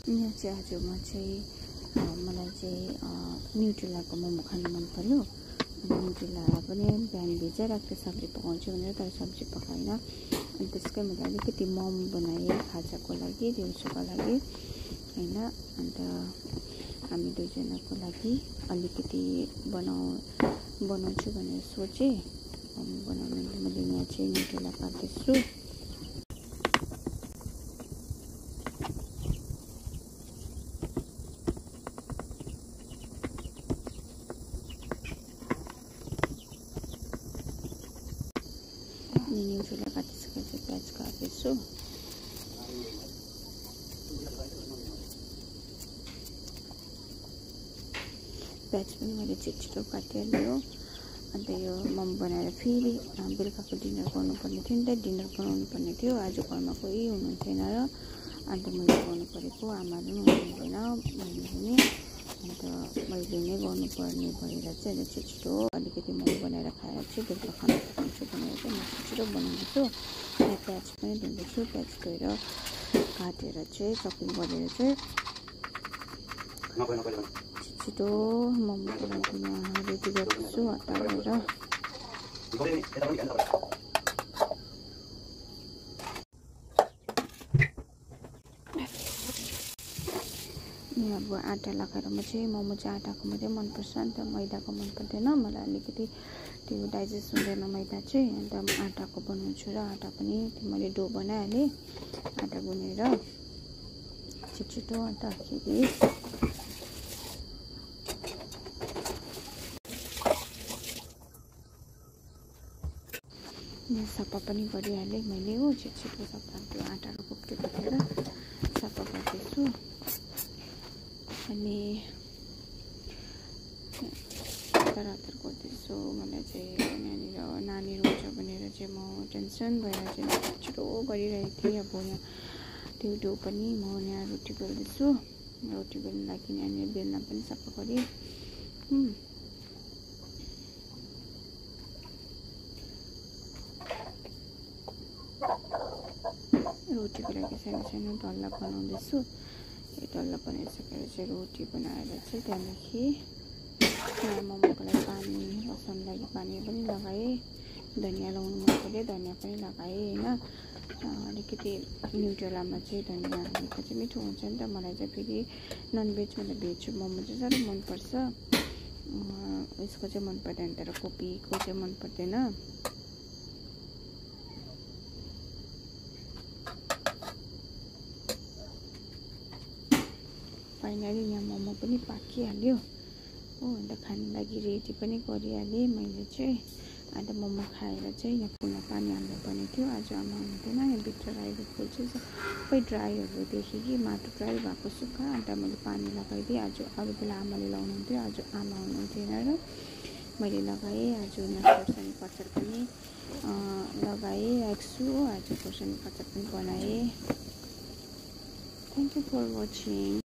यहाँ चाहिँ आज म चाहिँ मलाई चाहिँ न्युट्रेलाको मोमो खानु मन पर्यो। न्युट्रेला पनि बिहान भिजाइ राख्दै सब्जी पकाउँछु भनेर, तर सब्जी पकाइन। अनि त्यसकै मैले अलिकति मोमो बनाएँ खाजाको लागि, दिउँसोको लागि हैन। अन्त हामी दुईजनाको लागि अलिकति बनाउँछु भनेर सोचेँ। मोमो बनाउनु मैले यहाँ चाहिँ न्युट्रेला काट्दैछु। न्युट्रेला काटिसकेपछि प्याज काट्दैछु। प्याज पनि मैले छिटो काटिहाल्यो। अन्त यो मोमो बनाएर फेरि बेलुकाको डिनर गर्नुपर्ने थियो नि त, डिनर बनाउनु पर्ने थियो। आज घरमा कोही हुनुहुन्थेन र अन्त मैले गर्नु परेको, आमाले पनि हुनुहुँदैन, मैले पनि। अन्त मैले नै गर्नुपर्ने भएर चाहिँ अहिले छिटो अलिकति मोमो बनाएर खाएर चाहिँ बेलुका खाना पकाउँछु भनेर चाहिँ म छिटो बनाउँदैछु। यहाँ प्याज पनि धुँदैछु। प्याज धोएर काटेर चाहिँ चपिङ गरेर चाहिँ छिटो मोमोको लागि यहाँ रेडी गर्दैछु। हतारेर अब आटा लगाएर म चाहिँ मोमो चाहिँ आटाको मात्रै मनपर्छ, अन्त मैदाको मन पर्दैन मलाई। अलिकति त्यो डाइजेस्ट हुँदैन मैदा चाहिँ। अन्त म आटाको बनाउँछु र आटा पनि मैले डो बनाइहालेँ। आटा गुनेर छिटो अन्तखेरि यहाँ सफा पनि गरिहालेँ मैले हो। छिटो सफा त्यो आटाको कुप्रे काटेर सफा गर्दैछु। अनि हतार गर्दैछु। मलाई चाहिँ नानी रोज्छ भनेर चाहिँ म टेन्सन भएर चाहिँ छिटो गरिरहेको थिएँ। अब यहाँ त्यो डो पनि म यहाँ रोटी बेल्दैछु। रोटी बेल्नु लागि नानीले बेल्न पनि सफा गरेँ। रोटीको लागि सानो सानो डल्ला बनाउँदैछु। यो डल्ला बनाइसकेर चाहिँ रोटी बनाएर चाहिँ त्यहाँदेखि मोमोको लागि पानी बसाउनु लागि पानी पनि लगाएँ। धनियाँ लगाउनु मन पऱ्यो, धनियाँ पनि लगाएँ होइन। अलिकति न्युट्रेलामा चाहिँ धनियाँ हालेको चाहिँ मिठो हुन्छ नि त। मलाई चाहिँ फेरि ननभेजभन्दा भेज मोमो चाहिँ साह्रो मनपर्छ। यसको चाहिँ मन पर्दैन, तर कोपीको चाहिँ मन पर्दैन। फाइनली यहाँ मोमो पनि पाकिहाल्यो हो। अन्त खानु लागि रेडी पनि गरिहालेँ मैले चाहिँ। अन्त मोमो खाएर चाहिँ यहाँ पुनः पानी हाल्नु पर्ने थियो। आज आमा हुनुहुँदैन, यहाँ भित्र राखेको फुल चाहिँ सबै ड्राईहरू देखेँ कि माटो ड्राई भएको सुक्खा। अन्त मैले पानी लगाइदिएँ। आज अरू बेला आमाले लाउनुहुन्थ्यो, आज आमा हुनुहुन्थेन र मैले लगाएँ। आज खोर्सानीको अचार पनि लगाइरहेको छु। आज खोर्सानीको अचार पनि बनाएँ। Thank you for watching.